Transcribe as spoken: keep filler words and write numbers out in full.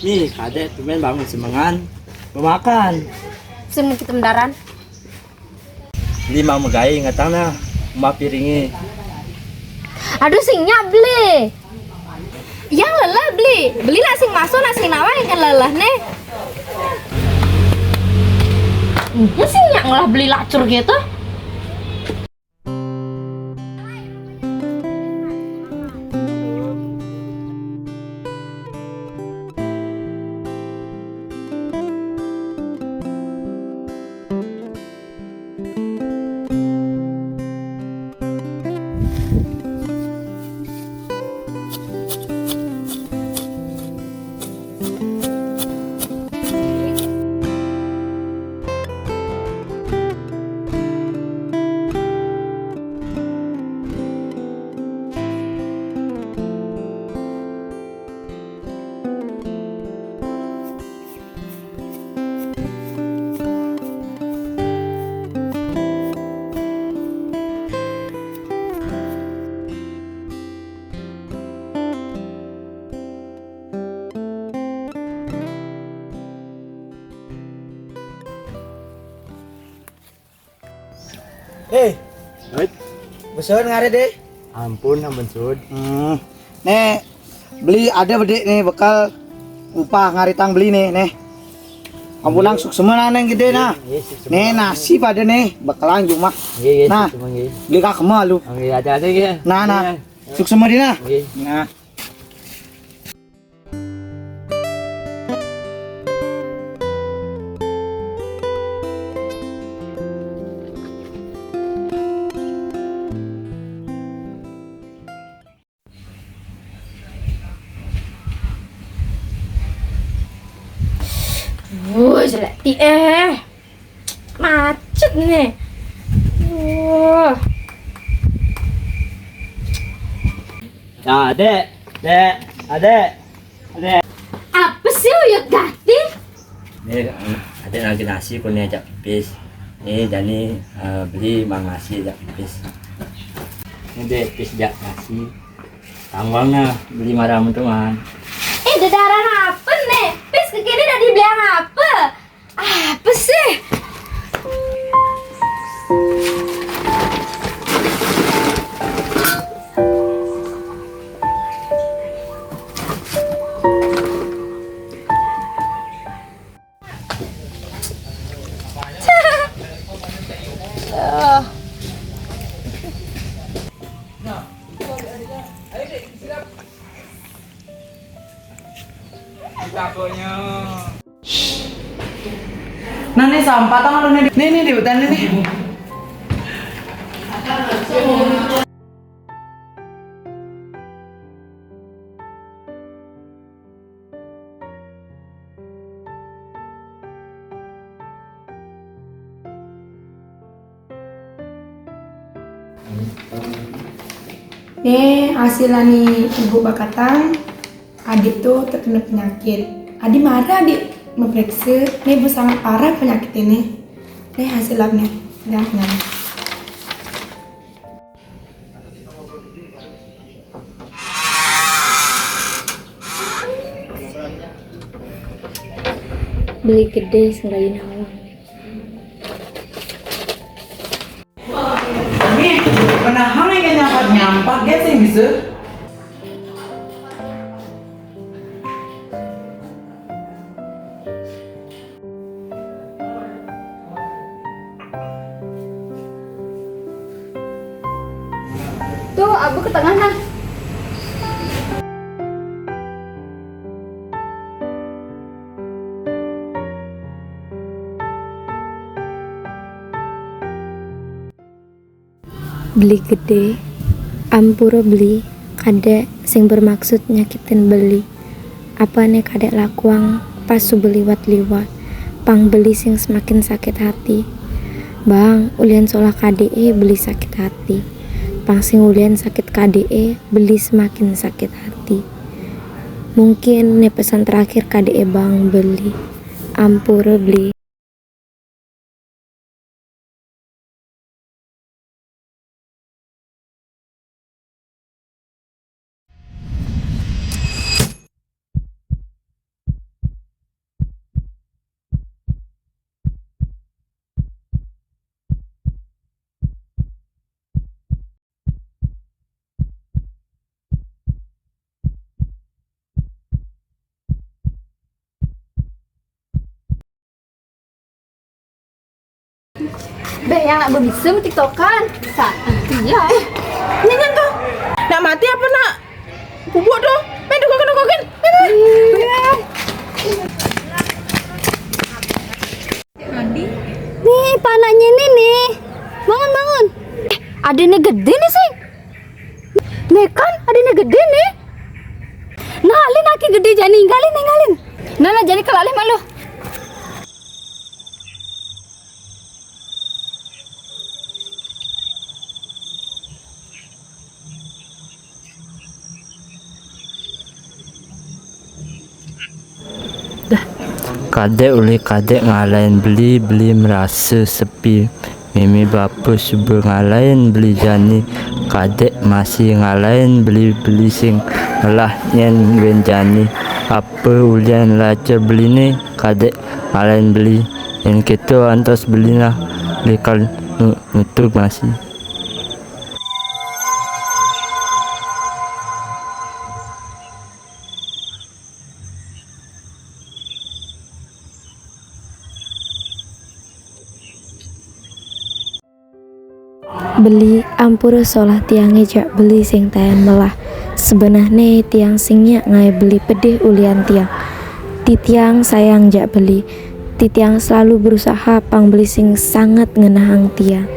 Nih, Kadék, tumben bangun semengan. Mau makan. Sing kita mendaran. Beli mau megai ngatang nah, mau piringnya. Aduh, sing nyak beli. Yang lelah beli, beli nak sing masuk, nak sing nawa yang lelah nih. Ini sing nyak ngolah beli lacur gitu. Eh, Hei. Besun ngarit deh. Ampun, ampun, Sud. Hmm. Nih, beli ada bedik nih bekal upah ngaritang beli nih, nih. Ampunang suksema nah, Neng, gedé nah. Iya, suksema. Nih, nasi pada nih, bekalan jumah. Iya, iya, nah, suksema, iya. Beli kak kema lu. Iya, ada, ada, iya. Nah, nah. Iya. Suksema dina. Iya. Nah. Wuh, jelek ti eh. Macet nih. Wuh. Nah, Dek, Dek, Adek, Adek. Apa sih, Uyut Gati? Nih, Adek lagi nasi, kau nih ajak pipis. Nih, Jani, eh, beli mang nasi ajak pipis. Nih, Dek, pipis ajak nasi. Tangguang nah, beli marah teman. Eh, dedaran apa nih? Pis kekini udah dibilang apa? Apa sih? Nah, nih sampah tau lu nih. Nih, nih, di hutan nih. Nih, hasil ani ibu bakatang, adik tuh terkena penyakit. Adik marah, adik memeriksa. Nih, bu, sangat parah penyakit ini. Nih, hasil labnya. Lihat, nih. Beli gedé sing rayu nawang. Nih, pernah hamil nyampak-nyampak, dia sih bisa. Tuh, Abu ke tengah, nah. Beli gedé, ampura beli, kadék sing bermaksud nyakitin beli. Apané kadék lakuang pas su beli liwat-liwat, pang beli sing semakin sakit hati. Bang, ulian solah kadéké beli sakit hati. Pang sing ulian sakit kadéké beli semakin sakit hati. Mungkin né pesan terakhir kadéké Bang beli. Ampura beli. Beh, yang nak berbisa tiktokan. Sa, iya. Nyanyian tuh. Nak mati apa nak bubuk tuh? Main tuh kokin kokin. Nih, panaknya ini nih. Bangun, bangun. Eh, adanya gede nih, Sing. Nih kan, adanya gede nih. Nah, Lin, aki gede jani, ngalin, ngalin. Nah, nah, jani kelalih malu. Kadek ulih kadek ngalahin beli, beli merasa sepi. Mimi bapa suba ngalahin beli jani, kadek masih ngalahin beli, beli sing ngelah nyen wen jani. Apa ulian laca beli ni, kadek ngalahin beli. Yen kita antos beli nah, lekal nu-, nutuk masih. Beli, ampura solah tiange jak beli sing tayan melah. Sebenehne tiang sing nyak ngae beli pedih ulian tiang. Titiang sayang jak beli. Titiang selalu berusaha pang beli sing sangat ngenahang tiang.